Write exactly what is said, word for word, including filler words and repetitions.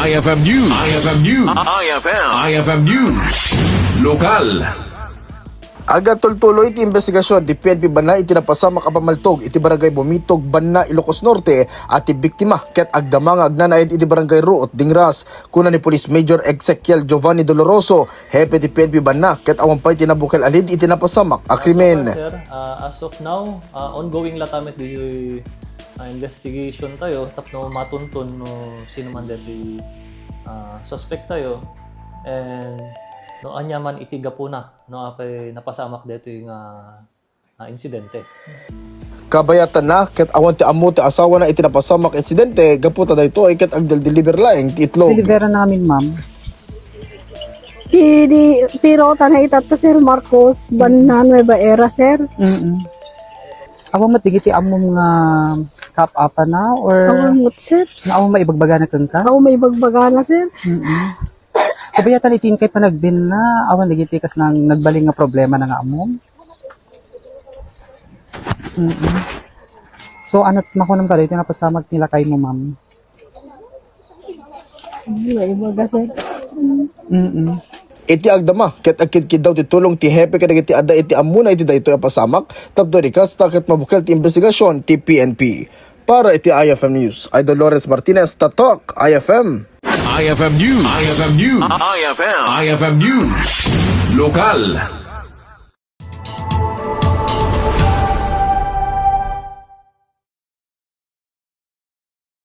I F M News. I F M News. I F M. I F M News. Lokal. Agatultuloy ti imbestigasyon ti P N P banna iti napasamak a pamaltog iti Barangay Bumitog, Banna, Ilocos Norte, a ti biktima ket agdama nga agnanaed iti Barangay Ruot, Dingras. Kuna ni Police Major Ezekiel Giovanni Doloroso, hepe ti P N P banna, ket awan pay ti nabukel a lead iti napasamak a krimen. Sir, ah, as of now, ah, ongoing la met diyoy, ah, investigation tayo tapno matuntun no sino man deti, ah, suspect tayo, and no ania man iti gapuna, no, apay napasamak deti nga, ah, insidente. Kabayatanna, ket awan ti ammo ti asawana iti napasamak insidente, gapu ta daytoy ket agdel-deliver laeng ti itlog. Deliveran namin, ma'am. Ti, di, ti ruta na itatta, Sir Marcos, Banna, Nueva Era, sir. Mm-mm. Awan met digiti ammom nga kap-apana or Awan met, sir. Nga awan maibagbagana kenka? Awan maibagbagana, sir. Mm-mm. Kabayatan iti inkay panagdenna, awan digiti kas nang nagbalin nga problema na nga ammom? Mm-mm. So, anat makunam ka dito napasamak nila kay mo, ma'am? Maibaga, sir. Mm-mm. Iti agdama ket agkidkiddaw ti tulong ti hepe kadagiti adda iti ammona iti daytoy a pasamak, tapno di kasta ket mabukel ti imbestigasyon ti P N P. Para iti I F M News, I Dolores Martinez, Tatak, I F M. I F M News. I F M News. I F M. I F M News. Lokal.